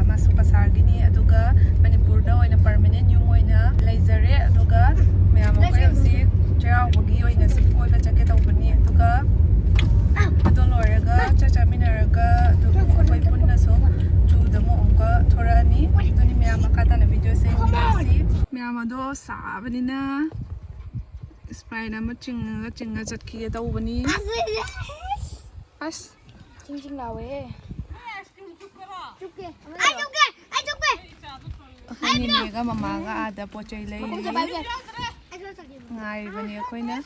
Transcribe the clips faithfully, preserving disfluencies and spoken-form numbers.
ꯃꯥꯁꯨ ꯀꯁꯥꯔꯒꯤꯅꯤ, ꯑꯗꯨꯒ ꯃꯅꯤꯄꯨꯔꯗ ꯑꯣꯏꯅ ꯄꯔꯃꯅꯦꯟ ꯌꯨꯝ ꯑꯣꯏꯅ ꯂꯩꯖꯔꯦ꯫ ꯑꯗꯨꯒ ꯃꯌꯥꯝ ꯑꯩꯈꯣꯏ ꯍꯧꯖꯤꯛ ꯆꯩꯔꯥꯎꯕꯒꯤ ꯑꯣꯏꯅꯁꯨ ꯀꯣꯏꯕ ꯆꯠꯀꯦ ꯇꯧꯕꯅꯤ꯫ ꯑꯗꯨꯒ ꯑꯗꯨ ꯂꯣꯏꯔꯒ ꯆꯥꯛ ꯆꯥꯃꯤꯟꯅꯔꯒ ꯑꯗꯨꯝ ꯑꯩꯈꯣꯏ ꯄꯨꯟꯅ ꯁꯨꯝ ꯖꯨꯗ ꯑꯃꯨꯛ ꯑꯃꯨꯛꯀ ꯊꯣꯔꯛꯑꯅꯤ꯫ ꯑꯗꯨꯅꯤ ꯃꯌꯥꯝ, ꯃꯈꯥ ꯇꯥꯅ ꯚꯤꯗꯤꯑꯣꯁꯦ ꯌꯦꯡꯃꯤꯟꯅꯁꯤ꯫ ꯃꯌꯥꯝ ꯑꯗꯣ ꯁꯥꯕꯅꯤꯅ ꯁ꯭ꯄ꯭ꯔꯥꯏꯠ ꯑꯃ ꯆꯤꯡꯉꯒ ꯆꯤꯡꯉ ꯆꯠꯈꯤꯒꯦ ꯇꯧꯕꯅꯤ꯫ ꯑꯁ꯫ ꯆꯤꯡ ꯆꯤꯡ ꯂꯥꯎꯋꯦ꯫ ꯆꯨꯞꯀꯦ꯫ ꯑꯩ ꯆꯨꯞꯀꯦ꯫ ꯑꯩ ꯆꯨꯞꯀꯦ꯫ ꯑꯩꯈꯣꯏ ꯅꯦꯅꯦꯒ ꯃꯃꯥꯒ ꯑꯥꯗ ꯄꯣꯠ ꯆꯩ ꯂꯩꯔꯤ꯫ ꯉꯥꯏꯔꯤꯕꯅꯤ ꯑꯩꯈꯣꯏꯅ꯫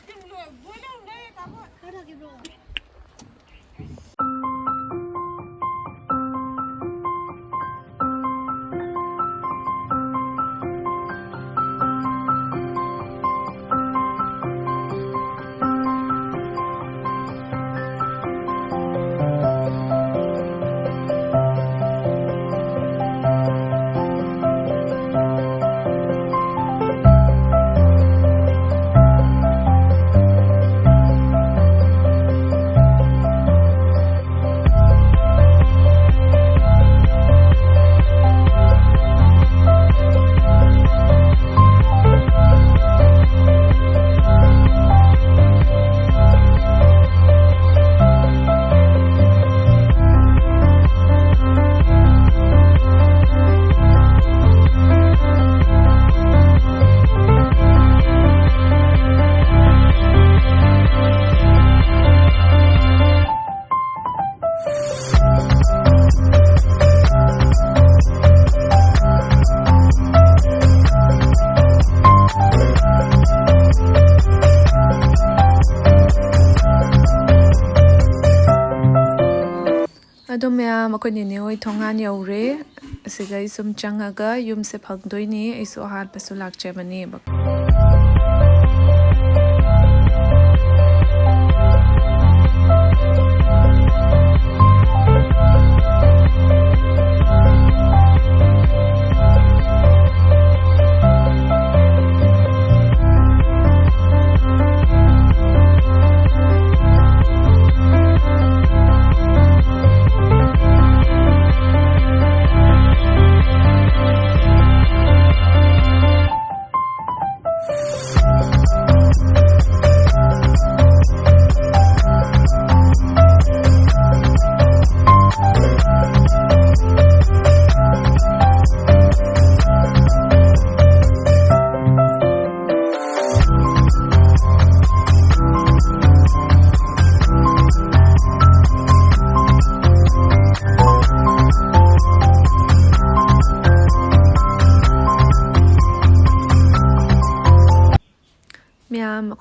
ꯑꯗꯣ ꯃꯌꯥꯝ, ꯑꯩꯈꯣꯏ ꯅꯦꯅꯦ ꯍꯣꯏ ꯊꯣꯡꯒꯥꯟ ꯌꯧꯔꯦ꯫ ꯑꯁꯤꯒ ꯑꯩ ꯁꯨꯝ ꯆꯪꯉꯒ ꯌꯨꯝꯁꯦ ꯐꯪꯗꯣꯏꯅꯦ꯫ ꯑꯩꯁꯨ ꯑꯍꯥꯟꯕꯁꯨ ꯂꯥꯛꯆꯕꯅꯦꯕ꯫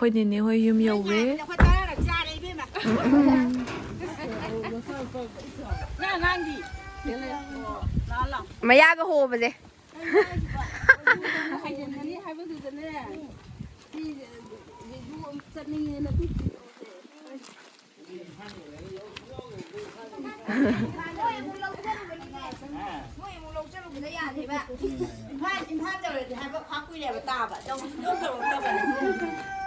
ꯑꯩꯈꯣꯏ ꯅꯦꯅꯦ ꯍꯣꯏ ꯌꯨꯝ ꯌꯧꯔꯦ꯫ ꯑꯩꯈꯣꯏ ꯇꯔꯥꯔꯛ ꯆꯥꯔꯦ ꯏꯕꯦꯝꯃ꯫ ꯅꯪ ꯑꯉꯥꯡꯗꯤ? ꯂꯥꯛꯑꯣ, ꯂꯥꯛꯑꯣ꯫ ꯃꯌꯥꯒ ꯍꯣꯕꯁꯦ꯫ ꯍꯥꯏꯖꯤꯟꯒꯅꯤ ꯍꯥꯏꯕꯗꯨꯗꯅꯦ꯫ ꯁꯤ ꯖꯤꯖꯨ ꯑꯃ ꯆꯠꯅꯤꯡꯉꯦꯅ ꯄꯤꯔꯛꯑꯣꯁꯦ꯫ ꯃꯣꯏ ꯑꯃꯨꯛ ꯂꯧꯖꯔꯨꯕꯅꯤꯅꯦ꯫ ꯃꯣꯏ ꯑꯃꯨꯛ ꯂꯧꯖꯔꯨꯕꯗ ꯌꯥꯗꯦꯕ꯫ ꯏꯝꯐꯥꯜ, ꯏꯝꯐꯥꯜ ꯌꯧꯔꯗꯤ ꯍꯥꯏꯕ ꯈ꯭ꯋꯥ ꯀꯨꯏꯔꯦꯕ ꯇꯥꯕ꯫ ꯇꯧ-, ꯇꯧ-, ꯇꯧꯔꯛꯇꯕꯅꯦ꯫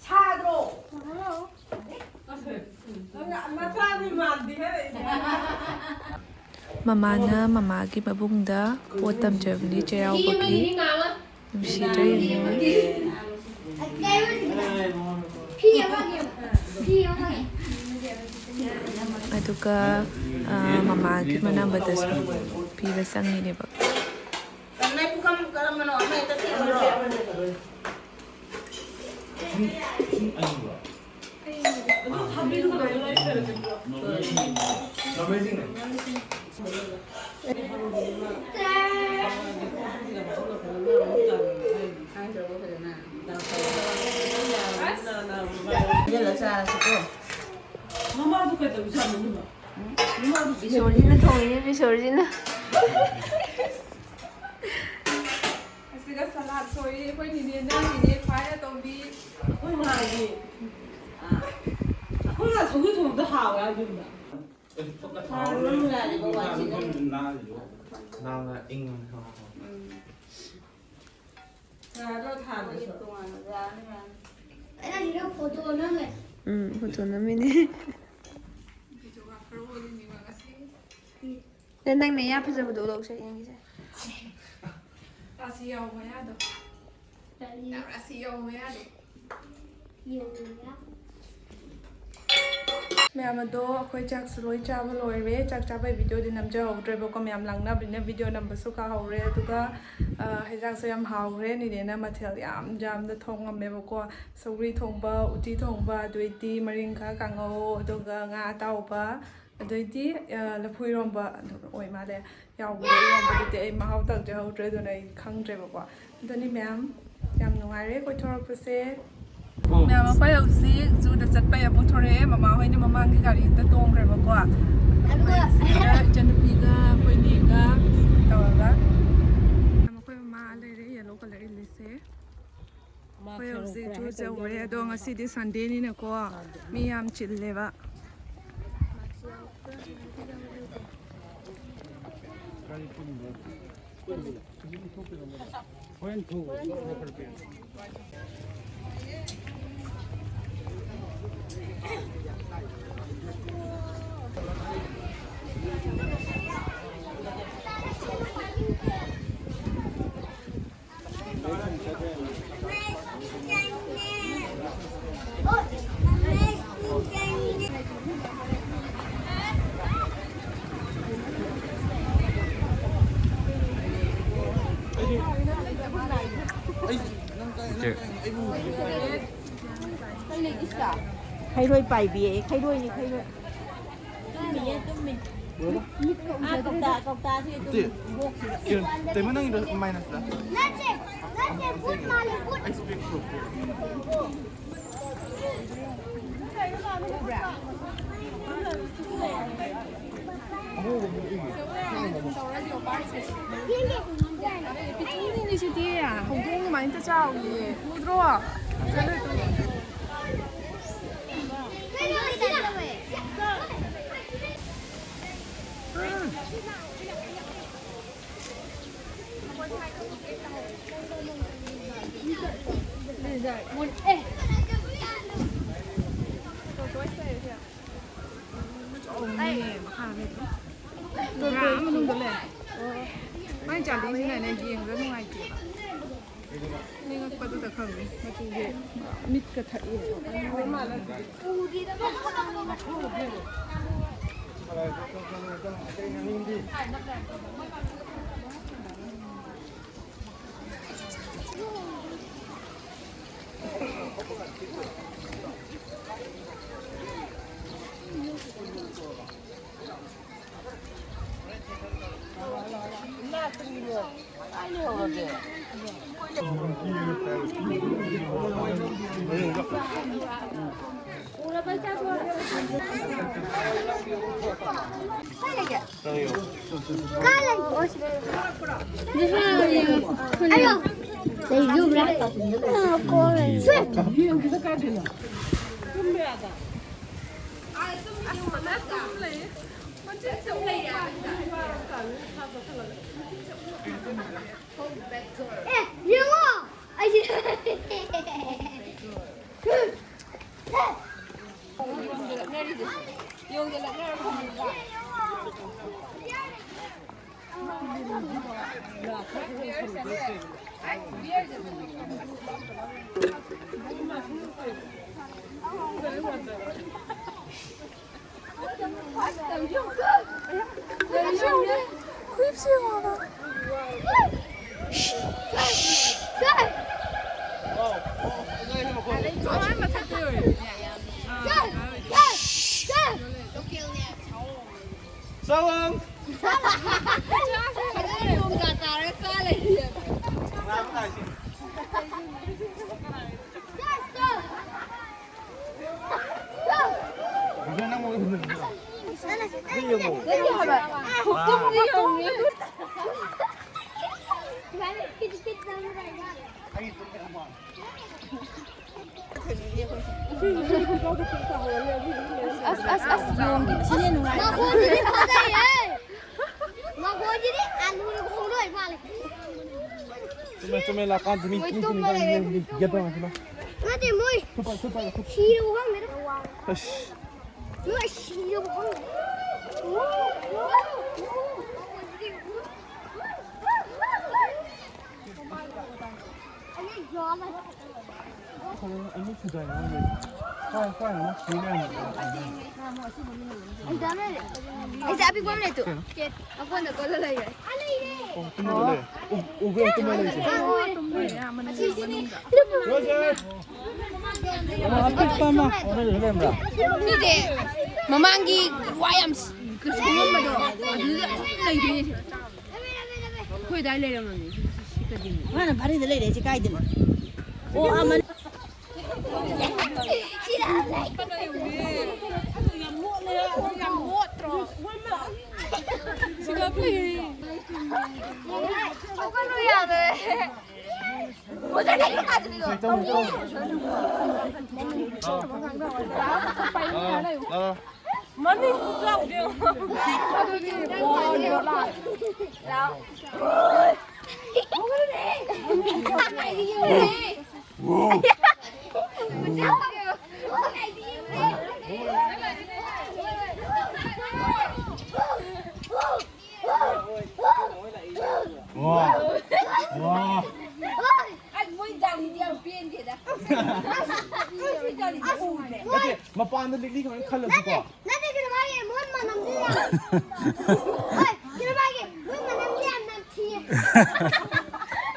ꯁꯥꯗ꯭ꯔꯣ? ꯃꯆꯥꯗꯤ ꯃꯥꯟꯗꯦ ꯍꯥꯏꯔꯛꯏꯅꯦ꯫ ꯃꯃꯥꯅ ꯃꯃꯥꯒꯤ ꯃꯕꯨꯡꯗ ꯄꯣꯠ ꯇꯝꯖꯕꯅꯤ ꯆꯩꯔꯥꯎꯕꯒꯤ꯫ ꯅꯨꯡꯁꯤꯗ꯭ꯔꯥ ꯌꯦꯡꯉꯣ꯫ ꯑꯗꯨꯒ ꯃꯃꯥꯒꯤ ꯃꯅꯥꯝꯕꯗꯁꯨ ꯄꯤꯕ ꯆꯪꯉꯤꯅꯦꯕ꯫ ꯀꯪꯂꯩ ꯄꯨꯈꯝ ꯀꯔꯝꯕꯅꯣ? ꯑꯃ ꯍꯦꯛꯇ ꯄꯤꯔꯛꯑꯣ꯫ ꯍꯥꯏꯗ꯭ꯔꯕꯣ ꯐꯖꯅ? ꯍꯩꯖꯤꯜꯂ ꯆꯥꯔꯁꯤꯀꯣ꯫ ꯃꯃꯥꯗꯨ ꯀꯩꯗꯧꯖꯥꯠꯅꯣ? ꯃꯃꯥꯗꯨ ꯕꯤꯁꯣꯔꯖꯤꯅ ꯊꯣꯡꯉꯤꯅꯦ, ꯕꯤꯁꯣꯔꯖꯤꯅ꯫ ꯑꯁꯤꯒ ꯁꯂꯥꯗ ꯁꯣꯏꯔꯤ ꯑꯩꯈꯣꯏ ꯅꯤꯅꯦꯅ, ꯅꯤꯅꯦ ꯈ꯭ꯋꯥꯏ ꯑꯇꯣꯝꯕꯤ꯫ ꯑꯩꯈꯣꯏ ꯃꯥꯒꯤ, ꯑ, ꯑꯩꯈꯣꯏ ꯃꯥ ꯁꯧꯒ꯭ꯔꯤ ꯊꯣꯡꯕꯗꯣ ꯍꯥꯎꯋꯦ ꯍꯥꯏꯕ ꯌꯨꯝꯗ꯫ ꯍꯥꯎꯔꯝꯒꯅꯤ ꯍꯥꯏꯕ ꯋꯥꯁꯤꯅ꯫ ꯅꯥꯟꯅ ꯏꯪꯕꯅꯤ꯫ ꯎꯝ꯫ ꯊꯥꯗ꯭ꯔꯣ, ꯊꯥꯗ꯭ꯔꯁꯨ? ꯇꯣꯉꯥꯟꯅ ꯌꯥꯅꯤ, ꯌꯥꯅꯤ꯫ ꯑꯩꯅ ꯁꯤꯗ ꯐꯣꯇꯣ ꯅꯝꯃꯦ꯫ ꯎꯝ, ꯐꯣꯇꯣ ꯅꯝꯃꯤꯅꯦ꯫ ꯚꯤꯗꯤꯑꯣꯒ꯭ꯔꯥꯐꯔ ꯑꯣꯏꯔꯤꯅꯦꯕ ꯉꯁꯤ꯫ ꯅꯪ ꯅꯌꯥ ꯐꯖꯕꯗꯣ ꯎꯠꯂꯛꯎꯁꯦ ꯌꯦꯡꯒꯦꯁꯦ꯫ ꯔꯥꯁꯤ ꯌꯥꯎꯕ ꯃꯌꯥꯗꯣ꯫ ꯌꯥꯝ ꯔꯥꯁꯤ ꯌꯥꯎꯕ ꯃꯌꯥꯗꯣ꯫ ꯃꯌꯥꯝ ꯑꯗꯣ ꯑꯩꯈꯣꯏ ꯆꯥꯛꯁꯨ ꯂꯣꯏ ꯆꯥꯕ ꯂꯣꯏꯔꯦ꯫ ꯆꯥꯛ ꯆꯥꯕꯩ ꯚꯤꯗꯤꯑꯣꯗꯤ ꯅꯝꯖꯍꯧꯗ꯭ꯔꯦꯕꯀꯣ, ꯃꯌꯥꯝ ꯂꯥꯡꯅꯕꯅꯤꯅ ꯚꯤꯗꯤꯑꯣ ꯅꯝꯕꯁꯨ ꯀꯥꯍꯧꯔꯦ꯫ ꯑꯗꯨꯒ, ꯑ, ꯍꯦꯟꯖꯥꯡꯁꯨ ꯌꯥꯝ ꯍꯥꯎꯈ꯭ꯔꯦ꯫ ꯅꯤꯅꯦꯅ ꯃꯊꯦꯜ ꯌꯥꯝ ꯌꯥꯝꯅ ꯊꯣꯡꯉꯝꯃꯦꯕꯀꯣ꯫ ꯁꯧꯒ꯭ꯔꯤ ꯊꯣꯡꯕ, ꯎꯇꯤ ꯊꯣꯡꯕ, ꯑꯗꯨꯗꯩꯗꯤ ꯃꯔꯤꯡꯈꯥ ꯀꯥꯡꯉꯧ, ꯑꯗꯨꯒ ꯉꯥ ꯑꯇꯥꯎꯕ, ꯑꯗꯩꯗꯤ, ꯑ, ꯂꯐꯨ ꯏꯔꯣꯝꯕ ꯑꯗꯨ ꯑꯣꯏ ꯃꯥꯜꯂꯦ꯫ ꯌꯥꯎꯕꯗꯣ, ꯏꯔꯣꯝꯕꯗꯨꯗꯤ ꯑꯩ ꯃꯍꯥꯎ ꯇꯪꯖꯍꯧꯗ꯭ꯔꯦ, ꯑꯗꯨꯅ ꯑꯩ ꯈꯪꯗ꯭ꯔꯦꯕꯀꯣ꯫ ꯑꯗꯨꯅꯤ ꯃꯌꯥꯝ, ꯌꯥꯝ ꯅꯨꯡꯉꯥꯏꯔꯦ ꯀꯣꯏꯊꯣꯔꯛꯄꯁꯦ꯫ ꯃꯌꯥꯝ, ꯑꯩꯈꯣꯏ ꯍꯧꯖꯤꯛ ꯖꯨꯗ ꯆꯠꯄ ꯌꯥꯝ ꯄꯨꯊꯣꯔꯛꯑꯦ꯫ ꯃꯃꯥ ꯍꯣꯏꯅ ꯃꯃꯥꯡꯒꯤ ꯒꯥꯔꯤꯗ ꯇꯣꯡꯈ꯭ꯔꯦꯕꯀꯣ꯫ ꯑꯗꯨꯒ ꯑꯩꯈꯣꯏ ꯁꯤꯗ ꯏꯆꯟꯅꯨꯄꯤꯒ ꯑꯩꯈꯣꯏ ꯅꯦꯒ ꯇꯧꯔꯒ ꯑꯩꯈꯣꯏ ꯃꯃꯥ ꯂꯩꯔꯦ, ꯌꯦꯂꯣ ꯀꯂꯔ ꯏꯜꯂꯤꯁꯦ꯫ ꯑꯩꯈꯣꯏ ꯍꯧꯖꯤꯛ ꯖꯨ ꯌꯧꯔꯦ, ꯑꯗꯣ ꯉꯁꯤꯗꯤ ꯁꯟꯗꯦꯅꯤꯅꯀꯣ ꯃꯤ ꯌꯥꯝ ꯆꯤꯜꯂꯦꯕ꯫ ꯈꯩꯔꯣꯏ ꯄꯥꯏꯕꯤ, ꯈꯩꯔꯣꯏꯅꯤ, ꯈꯩꯔꯣꯏ꯫ ꯇꯨꯝꯃꯤꯌꯦ, ꯇꯨꯝꯃꯤ꯫ ꯂꯣꯏꯔꯕ? ꯑꯥ, ꯀꯧꯇꯥ, ꯀꯧꯇꯥꯁꯤꯗ ꯅꯠꯇꯦ꯫ ꯇꯨꯝꯃꯤ꯫ ꯕꯣꯛꯁꯤꯗ꯫ ꯀꯩꯅꯣ, ꯇꯩꯃ, ꯅꯪꯒꯤꯗꯣ ꯃꯥꯏꯅꯁꯂ? ꯅꯠꯇꯦ, ꯅꯠꯇꯦ, ꯕꯨꯠ ꯃꯥꯜꯂꯦ, ꯕꯨꯠ꯫ ꯑꯩ ꯏꯁꯄꯦꯛ ꯄꯨꯔꯛꯀꯦ꯫ ꯎꯕ꯭ꯔꯥ? ꯑꯉꯧꯕ ꯑꯃ ꯎꯏꯌꯦ꯫ ꯌꯦꯡꯒꯦ꯫ ꯄꯤꯛꯇ꯭ꯔꯨꯅꯤꯅꯦ ꯁꯤꯗꯤ꯫ ꯍꯧꯗꯣꯡ ꯑꯗꯨꯃꯥꯏꯅ ꯆꯥꯎꯔꯤꯌꯦ꯫ ꯎꯗ꯭ꯔꯣ? ꯆꯠꯂꯣ, ꯆꯠꯂꯣ꯫ ꯃꯈꯥꯗ ꯂꯩꯕ꯭ꯔꯣ? ꯄꯨꯔꯥ ꯃꯅꯨꯡꯗ ꯂꯩ꯫ ꯃꯥꯏ ꯆꯥꯟꯗꯤꯁꯤꯅꯅꯦ ꯌꯦꯡꯕꯗ ꯅꯨꯡꯉꯥꯏꯇꯦꯕ꯫ ꯂꯦꯡꯉꯛꯄꯗꯨꯗ ꯈꯪꯉꯦ ꯃꯆꯨꯁꯦ ꯃꯤꯠꯀ ꯊꯛꯏ꯫ This one, uh, I know. They do, right? Eh, you are. I see. ꯆꯥꯎ! ꯐꯖꯅ ꯅꯣꯡ ꯇꯥ ꯇꯥꯔꯒ ꯆꯥ ꯂꯩꯔꯤ꯫ ꯑꯁ, ꯑꯁ, ꯑꯁ, ꯌꯣꯡꯒꯤ ꯁꯤꯅ ꯅꯨꯡꯉꯥꯏ꯫ ꯃꯈꯣꯟꯁꯤꯗꯤ ꯐꯖꯩꯍꯦ꯫ ꯃꯈꯣꯟꯁꯤꯗꯤ ꯑꯂꯨꯅ ꯈꯣꯡꯗꯣꯏ ꯃꯥꯜꯂꯦ꯫ ꯆꯨꯝꯃꯦ, ꯆꯨꯝꯃꯦ, ꯂꯥꯛꯀꯥꯟꯗ ꯃꯤ ꯃꯣꯏ ꯇꯨꯝ ꯇꯨꯝꯃ ꯇꯨꯝ ꯂꯩꯔꯦ, ꯇꯨꯝ ꯇꯨꯝ ꯒꯦꯠ ꯇꯧꯔꯁꯤ ꯂꯥꯎ꯫ ꯅꯠꯇꯦ, ꯃꯣꯏ ꯁꯨꯄꯔ, ꯁꯨꯄꯔ, ꯁꯨꯄꯔ꯫ ꯁꯤꯔꯕ ꯈꯪꯗꯦꯗ꯫ ꯑꯁ꯫ ꯃꯣꯏ ꯁꯤꯔꯕ ꯈꯪꯗꯦ꯫ ꯑꯩꯁꯦ ꯑꯄꯤꯛꯄ ꯑꯃ ꯂꯩꯇꯣ꯫ ꯑꯩꯉꯣꯟꯗ ꯀꯣꯜꯂ ꯂꯩꯔꯦ꯫ ꯑꯄꯤꯛꯄ ꯑꯃ꯫ ꯁꯤꯁꯦ ꯃꯃꯥꯡꯒꯤ ꯋꯥ ꯌꯥꯝ ꯁꯣꯡꯉꯝꯕꯗꯣ ꯑꯗꯨꯗ ꯑꯗꯨꯝ ꯂꯩꯗꯣꯏꯅꯦ꯫ ꯑꯩꯈꯣꯏ ꯑꯗꯥꯏ ꯂꯩꯔꯝꯃꯕꯅꯤ꯫ ꯁꯤ ꯀꯗꯤꯅꯤ꯫ ꯃꯥꯅ ꯚꯥꯔꯤꯗ ꯂꯩꯔꯦ, ꯁꯤ ꯀꯥꯏꯗꯅꯣ? ꯑꯣ, ꯑꯥ, ꯃꯅꯤ-꯫ ꯌꯥꯝ ꯃꯣꯠꯂꯦ꯫ ꯃꯃꯤꯡ ꯄꯨꯊꯣꯛꯑꯣ꯫ ꯋꯥ꯫ ꯋꯥ꯫ ꯑꯁ, ꯃꯣꯏ ꯖꯥꯂꯤꯗꯤ ꯌꯥꯝ ꯄꯦꯟꯗꯦꯗ꯫ ꯑꯁ, ꯃꯣꯏ ꯖꯥꯂꯤꯗꯤ ꯎꯗ꯭ꯔꯦ꯫ ꯅꯠꯇꯦ, ꯃꯄꯥꯟꯗ ꯂꯤꯛꯂꯤ ꯈꯪꯉꯦ ꯈꯜꯂꯁꯨꯀꯣ꯫ ꯅꯠꯇꯦ, ꯀꯩꯅꯣ ꯃꯥꯒꯤ ꯃꯣꯏ ꯃꯅꯝꯗꯤ ꯌꯥꯝ-, ꯍꯣꯏ, ꯀꯩꯅꯣ ꯃꯥꯒꯤ ꯃꯣꯏ ꯃꯅꯝꯗꯤ ꯌꯥꯝ ꯅꯝꯊꯤꯌꯦ꯫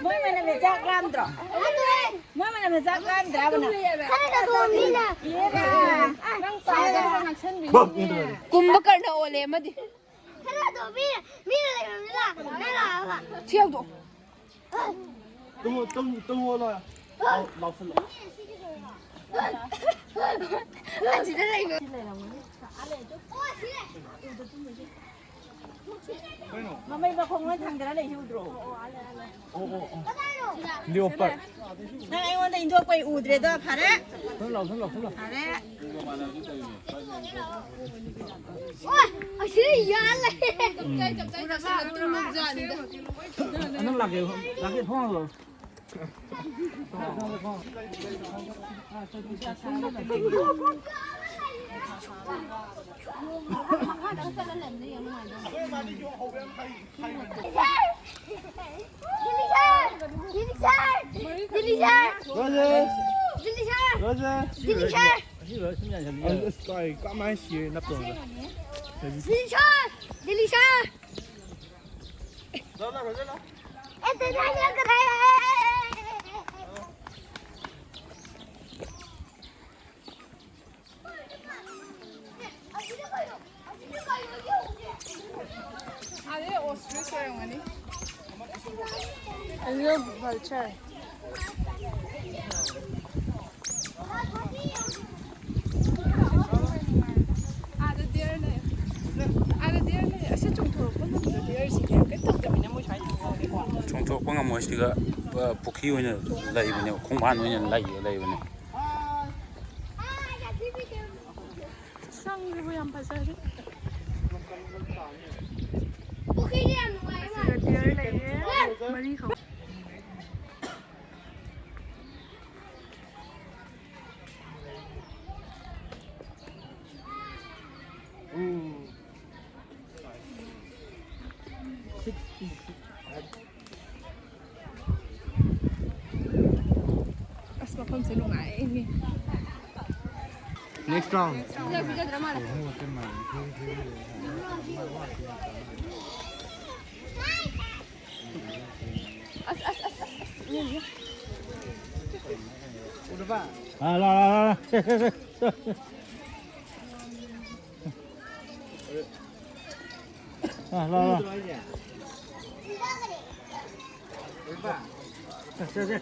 ꯃꯣꯏ ꯃꯅꯝꯁꯦ ꯆꯥꯛ ꯂꯥꯝꯗ꯭ꯔꯣ? ꯅꯠꯇꯦ꯫ ꯃꯣꯏ ꯃꯅꯝꯁꯦ ꯆꯥꯛ ꯂꯥꯝꯗ꯭ꯔꯕ ꯅꯪ? ꯈꯔ ꯆꯥꯊꯣꯛꯑꯣ, ꯃꯤꯅ꯫ ꯏꯔꯥ꯫ ꯅꯪ ꯆꯥꯔꯒ ꯉꯥꯡꯁꯟꯕꯤꯅꯨꯅꯦ꯫ ꯀꯨꯝꯕꯀꯔꯅ ꯑꯣꯜꯂꯦ ꯑꯃꯗꯤ꯫ ꯈꯔ ꯆꯥꯊꯣꯛꯑꯣ, ꯃꯤꯅ, ꯃꯤꯅ ꯂꯩꯐꯝꯗ ꯂꯥꯛ-, ꯅꯪ ꯂꯥꯛꯑꯒ꯫ ꯁꯤ ꯍꯧꯗꯣꯛꯑꯣ꯫ ꯇꯨꯝꯃꯣ, ꯇꯨꯝ-, ꯇꯨꯝꯃꯣ ꯂꯣꯏ꯫ ꯂꯥꯎ-, ꯂꯥꯎꯁꯜꯂꯣ꯫ ꯑꯁꯤꯗ ꯂꯩꯕ꯫ ꯀꯩꯅꯣ? ꯃꯃꯩ ꯃꯈꯣꯡ ꯂꯣꯏ ꯊꯥꯡꯗꯔ ꯂꯩꯁꯤ ꯎꯗ꯭ꯔꯣ? ꯑꯣ, ꯑꯣ, ꯑꯣ꯫ ꯂꯤꯑꯣꯄꯔ꯫ ꯅꯪ ꯑꯩꯉꯣꯟꯗ ꯏꯟꯊꯣꯛꯄꯩ ꯎꯗ꯭ꯔꯦꯗꯣ, ꯐꯔꯦ꯫ ꯂꯥꯎꯁꯜꯂꯣ, ꯂꯥꯎꯁꯜꯂꯣ꯫ ꯐꯔꯦ꯫ ꯑꯣꯏ, ꯑꯁꯤꯗ ꯌꯥꯜꯂꯦ꯫ ꯎꯔꯕ? ꯎꯔꯕ? ꯅꯪ ꯂꯥꯛꯀꯦ, ꯂꯥꯛꯀꯦ, ꯊꯣꯡ ꯍꯥꯡꯂꯣ꯫ ꯔꯣꯖꯦ! ꯔꯣꯖꯦ! ꯑꯁꯤ ꯂꯣꯏꯔ ꯁꯨꯝ ꯌꯥ-, ꯌꯥ-, ꯑꯁ, ꯀꯥꯏ, ꯀꯃꯥꯏꯅ ꯁꯤꯔꯦ ꯅꯠꯇ꯭ꯔꯣ? ꯂꯥꯎ, ꯂꯥꯎ, ꯔꯣꯖꯦ, ꯂꯥꯎ꯫ ꯑꯗꯩ ostrich ꯑꯣꯏꯔꯝꯒꯅꯤ꯫ ꯑꯗꯨ vulture꯫ ꯑꯥꯗ deer ꯂꯩ꯫ ꯑꯥꯗ deer ꯂꯩ꯫ ꯑꯁꯤ ꯆꯣꯡꯊꯣꯔꯛꯄ ꯉꯝꯗ꯭ꯔꯣ deer ꯁꯤꯗꯤ? ꯀꯩꯝ ꯇꯧꯗꯕꯅꯤꯅ ꯃꯣꯏ ꯁ꯭ꯋꯥꯏꯗ ꯆꯣꯡꯊꯣꯔꯛꯄ ꯉꯝꯃꯣꯏ ꯁꯤꯒ꯫ ꯑ, ꯄꯨꯈ꯭ꯔꯤ ꯑꯣꯏꯅ ꯂꯩꯕꯅꯦꯕ, ꯈꯣꯡꯕꯥꯟ ꯑꯣꯏꯅ ꯂꯩꯕ, ꯂꯩꯕꯅꯦ꯫ ꯁꯪꯁꯤꯕꯨ ꯌꯥꯝ ꯐꯖꯔꯦ꯫ ꯄꯨꯈ꯭ꯔꯤꯁꯦ ꯌꯥꯝ ꯅꯨꯡꯉꯥꯏ꯫ ꯑꯁꯤꯗ ꯗꯤꯌꯔ ꯂꯩꯔꯦ, ꯃꯔꯤꯈꯛ꯫ ꯑꯁ, ꯃꯐꯝꯁꯦ ꯅꯨꯡꯉꯥꯏꯅꯦ꯫ Next round. ꯑꯁ, ꯑꯁ, ꯑꯁ, ꯑꯁ, ꯑꯁ꯫ ꯎꯗ꯭ꯔꯕ? ꯂꯥ, ꯂꯥ, ꯂꯥ, ꯂꯥ, ꯂꯥ꯫ ꯁꯦ, ꯁꯦ, ꯁꯦ, ꯁꯦ꯫ ꯑ, ꯂꯥ, ꯂꯥ꯫ ꯎꯗ꯭ꯔꯣ ꯍꯥꯏꯁꯦ? ꯎꯗ꯭ꯔꯕ? ꯁꯦ, ꯁꯦ, ꯁꯦ꯫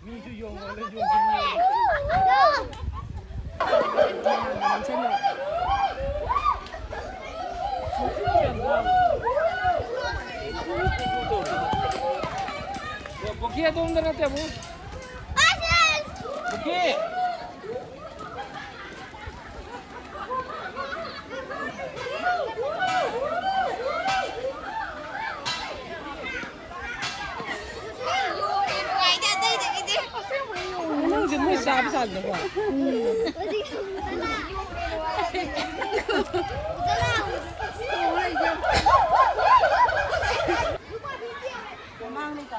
ꯃꯤꯁꯨ ꯌꯣꯡ ꯑꯣꯜꯂꯦ, ꯌꯣꯡꯁꯨ ꯃꯤ ꯑꯣꯜꯂꯦ꯫ ꯑꯗꯣꯝꯗ ꯅꯠꯇꯦ, ꯑꯕꯨꯡ꯫ ꯕꯨꯀꯤ! ꯅꯪꯁꯦ ꯃꯣꯏ ꯆꯥꯕ ꯆꯥꯗ꯭ꯔꯕꯣ? ꯃꯃꯥꯡ ꯂꯩꯀꯥ꯫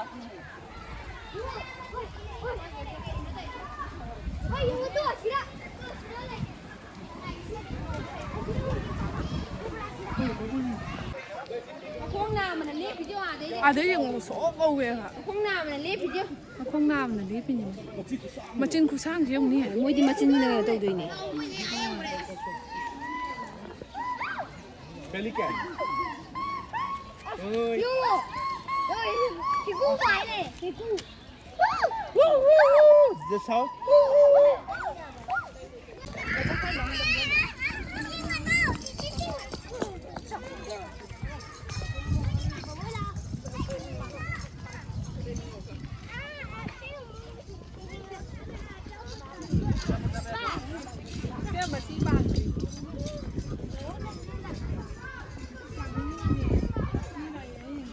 ꯃꯈꯣꯡ ꯅꯥꯝꯃꯅ ꯂꯦꯞꯄꯤꯗꯣ ꯑꯥꯗꯩꯗꯤ꯫ ꯑꯥꯗꯩ ꯌꯦꯡꯉꯣ, ꯁꯣꯛ ꯀꯧꯋꯦ ꯍꯥ꯫ ꯃꯈꯣꯡ ꯅꯥꯝꯃꯅ ꯂꯦꯞꯄꯤꯗꯣ꯫ ꯃꯈꯣꯡ ꯅꯥꯝꯃꯅ ꯂꯦꯞꯄꯤꯅꯦ꯫ ꯃꯆꯤꯟ ꯈꯨꯁꯥꯡꯁꯦ ꯌꯦꯡꯉꯨꯅꯦ꯫ ꯃꯣꯏꯗꯤ ꯃꯆꯤꯟꯅ ꯇꯧꯗꯣꯏꯅꯦ꯫ Pelican. Oi. ꯌꯨ! ꯌꯨ! ꯀꯦꯀꯨ ꯄꯥꯏ ꯂꯩꯔꯦ, ꯀꯦꯀꯨ꯫ This how?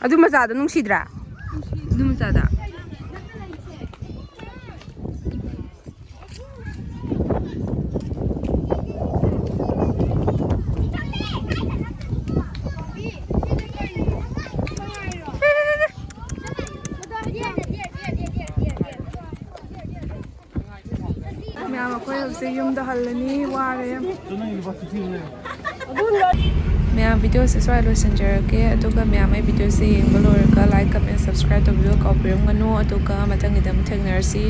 ꯑꯗꯨ ꯃꯆꯥꯗꯣ ꯅꯨꯡꯁꯤꯗ꯭ꯔꯥ? ꯑꯗꯨ ꯃꯆꯥꯗꯣ꯫ ꯃꯌꯥꯝ ꯑꯩꯈꯣꯏ ꯍꯧꯖꯤꯛ ꯌꯨꯝꯗ ꯍꯜꯂꯅꯤ, ꯋꯥꯔꯦ ꯌꯥꯝ꯫ ꯃꯌꯥꯝ, ꯚꯤꯗꯤꯑꯣꯁꯦ ꯁ꯭ꯋꯥꯏ ꯂꯣꯏꯁꯤꯟꯖꯔꯒꯦ꯫ ꯑꯗꯨꯒ ꯃꯌꯥꯝ, ꯑꯩ ꯚꯤꯗꯤꯑꯣꯁꯦ ꯌꯦꯡꯕ ꯂꯣꯏꯔꯒ like, comment, subscribe ꯇꯧꯕꯤꯌꯨ ꯀꯥꯎꯕꯤꯔꯝꯒꯅꯨ꯫ ꯑꯗꯨꯒ ꯃꯊꯪꯒꯤꯗ ꯑꯃꯨꯛ ꯊꯦꯡꯅꯔꯁꯤ꯫